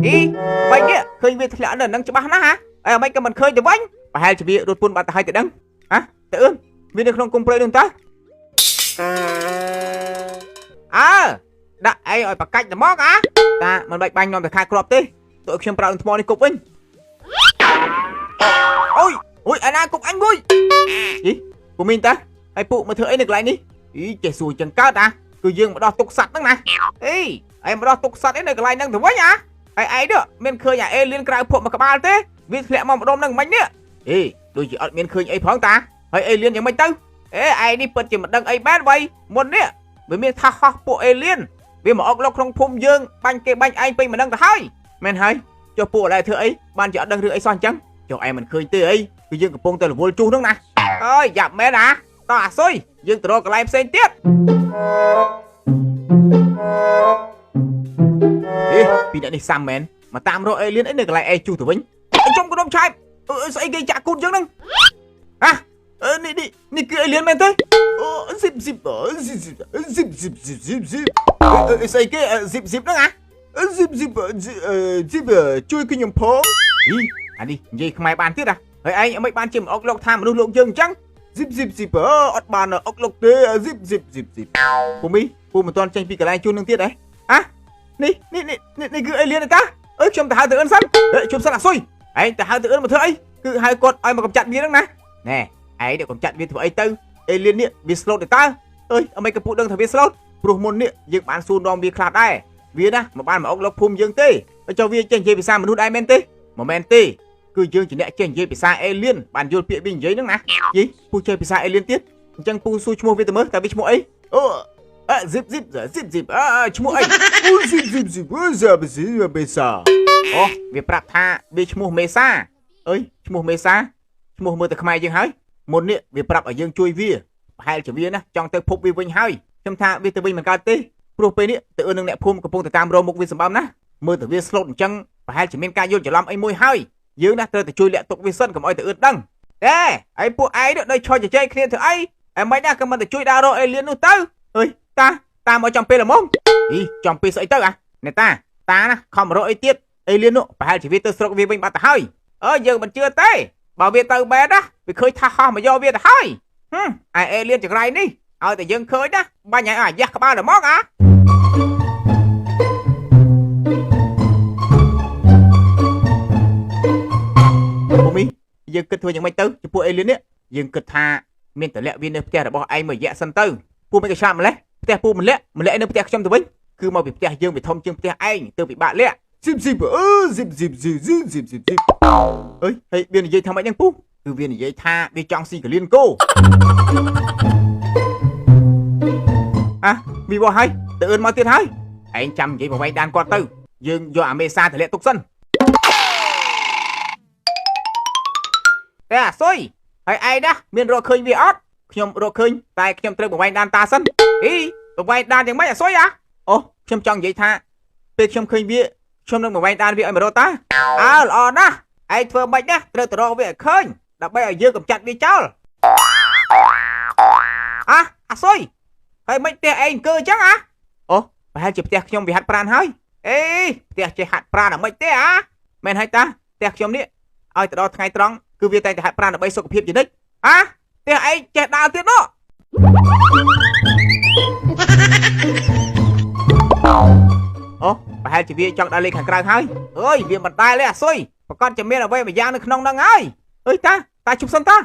អីបាញ់នេះឃើញវាធ្លាក់នៅនឹងច្បាស់ណាស់ហ่าអីអ្មេក៏មិនឃើញទៅវិញប្រហែលជាវារត់ពួនបាត់ទៅហើយទៅដឹងហ៎ទៅអឿនវានៅក្នុងគុំព្រៃនោះតាអើដាក់ឯងឲ្យប្រកាច់តែមកអាតាមិនបាច់បាញ់នាំទៅខាតគ្រាប់ទេទោះឲ្យខ្ញុំប្រើថ្មនេះគប់វិញអូយអូយអាណាគប់អញមួយអីពូមីនតាហើយពួកមកធ្វើអីនៅកន្លែងនេះអីចេះសួរចឹងកើតអាគឺយើងមកដោះទុកសัตว์ហ្នឹងណាអីឯងមកដោះទុកសัตว์អីនៅកន្លែងហ្នឹងទៅវិញអា ហើយឯងនេះមានឃើញអាអេលៀនក្រៅភក់មកក្បាលទេវាធ្លាក់មកម្ដុំហ្នឹងមិញនេះអេដូចជាអត់មានឃើញអីផងតាហើយអេលៀនយ៉ាងម៉េចទៅអេឯងនេះពិតជាមិនដឹងអីបែនវៃមុននេះវាមានថាសហោះពួកអេលៀនវាមកអុកលុកក្នុងភូមិយើងបាញ់គេបាញ់ឯងពេញមិនដឹងទៅហើយមែនហើយចុះពួកឥឡូវធ្វើអីបានជាអត់ដឹងរឿងអីសោះអញ្ចឹងចុះឯងមិនឃើញទេអីគឺយើងកំពុងតែរវល់ជុះហ្នឹងណាអើយយ៉ាប់មែនអាតោះអាស៊ុយយើងទៅរកកន្លែងផ្សេងទៀតអេពីអ្នកនេះសាំមែនមកតាមរកអេលៀនអីនៅកន្លែងឯងជុះទៅវិញអីជុំកុំឆាយអឺស្អីគេចាក់គូតយើងហ្នឹងហ៎អឺនេះនេះនេះគឺអេលៀនមែនទេអូស៊ីបស៊ីបស៊ីបស៊ីបស៊ីបស៊ីបស៊ីបស៊ីបស្អីគេស៊ីបស៊ីបហ្នឹងអាស៊ីបស៊ីបស៊ីបជួយខ្ញុំផងអីអានេះនិយាយខ្មែរបានទៀតហ៎ហើយឯងមិនបានជាមកអុកលោកថាមនុស្សលោកយើងអញ្ចឹងស៊ីបស៊ីបស៊ីបអត់បានអុកលោកទេស៊ីបស៊ីបស៊ីបស៊ីបពូមីពូមិនទាន់ចេញពីកន្លែងជួននឹងទៀតហ៎អានេះនេះនេះនេះគឺអេលៀនទេតាអើយខ្ញុំទៅហៅទៅអឿនសិនជុំសិនអាស៊ុយឯងទៅហៅទៅអឿនមកធ្វើអីគឺហៅគាត់ឲ្យមកកំចាត់វាហ្នឹងណាណែឯងនេះកំចាត់វាធ្វើអីទៅអេលៀននេះវាស្លូតទេតាអើយអីក៏ពូដឹងថាវាស្លូតព្រោះមុននេះយើងបានសួរនាំវាខ្លះដែរវាណាមកបានមកអុកលោកភូមិយើងទេចុះវាចេះនិយាយភាសាមនុស្សដែរមែនទេមិនមែនទេគឺយើងជាអ្នកចេះនិយាយភាសាអេលៀនបានយល់ពាក្យវានិយាយហ្នឹងណាយីពូចេះភាសាអេលៀនទៀតអញ្ចឹងពូសួរឈ្មោះវាទៅមើលតើវាឈ្មោះអីអូអឺស៊ីបស៊ីបស៊ីបស៊ីបអឺឈ្មោះអីអូស៊ីបស៊ីបស៊ីបស៊ីបស៊ីបមេសាអូវាប្រាប់ថាវាឈ្មោះមេសាអើយឈ្មោះមេសាឈ្មោះមើលតែខ្មែរយើងហើយមុននេះវាប្រាប់ឲ្យយើងជួយវាប្រហែលជាវាណាចង់ទៅភពវាវិញហើយខ្ញុំថាវាទៅវិញមិនកើតទេព្រោះពេលនេះទៅអឿននឹងអ្នកភូមិកំពុងតែតាមរកមុខវាសម្បើមណាមើលទៅវាស្លូតអញ្ចឹងប្រហែលជាមានការយល់ច្រឡំអីមួយហើយយើងណាត្រូវតែជួយលាក់ទុកវាសិនកុំឲ្យទៅអឿនដឹងទេហើយពួកឯងនេះដូចឈរជជែកគ្នាធ្វើអីឯមិនណាក៏មិនទៅជួយដើររកអេលៀននោះទៅអើយតាតាមមកចំពេលល្មមអីចំពេលស្អីទៅអាអ្នកតាតាណាខំរកអីទៀតអេលៀននោះប្រហែលជាវាទៅស្រុកវាវិញបាត់ទៅហើយអើយយើងមិនជឿទេបើវាទៅបែតណាវាឃើញថាហោះមកយកវាទៅហើយហឹមឯអេលៀនចង្រៃនេះឲ្យតែយើងឃើញណាបាញ់ឲ្យអាយ៉ាស់ក្បាលតែមកអាពូមីយើងគិតធ្វើយ៉ាងម៉េចទៅចំពោះអេលៀននេះយើងគិតថាមានតលាក់វានៅផ្ទះរបស់ឯងមួយរយៈសិនទៅពូមិនក៏ឆ្លាតម្លេះផ្ទះពូម្លាក់ម្លាក់នៅផ្ទះខ្ញុំទៅវិញគឺមកពីផ្ទះយើងវាធំជាងផ្ទះឯងទើបពិបាកលាក់ស៊ីបស៊ីបអឺស៊ីបស៊ីបស៊ីស៊ីបស៊ីបស៊ីបស៊ីបអើយហើយវានិយាយថាម៉េចហ្នឹងពូគឺវានិយាយថាវាចង់ស៊ីកលៀនគោអាមីបោះហើយទៅអឿនមកទៀតហើយឯងចាំនិយាយប្រវែងដានគាត់ទៅយើងយកអាមេសាទម្លាក់ទុកសិនតែអាស៊ុយហើយឯងណាមានរកឃើញវាអត់ខ្ញុំរកឃើញតែខ្ញុំត្រូវប្រវែងដានតាសិនអីប្រវែងដានយ៉ាងម៉េចអាស៊ុយអាអូខ្ញុំចង់និយាយថាពេលខ្ញុំឃើញវាខ្ញុំនឹងប្រវែងដានវាឲ្យមករកតាអើល្អណាស់ឯងធ្វើម៉េចណាត្រូវទៅរកវាឲ្យឃើញដើម្បីឲ្យយើងកម្ចាត់វាចោលអាអាស៊ុយហើយមិនផ្ទះឯងអង្គើអញ្ចឹងអាអូប្រហែលជាផ្ទះខ្ញុំវាហាត់ប្រានហើយអេផ្ទះចេះហាត់ប្រានអាម៉េចទេអាមែនហើយតាផ្ទះខ្ញុំនេះឲ្យទៅដល់ថ្ងៃត្រង់គឺវាតែងតែហាត់ប្រានដើម្បីសុខភាពជានិច្ចអាផ្ទះឯងចេះដើរទៀតនោះអូប្រហែលជាវាចង់ដើរលេងខាងក្រៅហើយអើយវាមិនដែលទេអាស៊ុយប្រកាសជាមានអ្វីមួយយ៉ាងនៅក្នុងហ្នឹងហើយអើយតាតាជប់សិនតា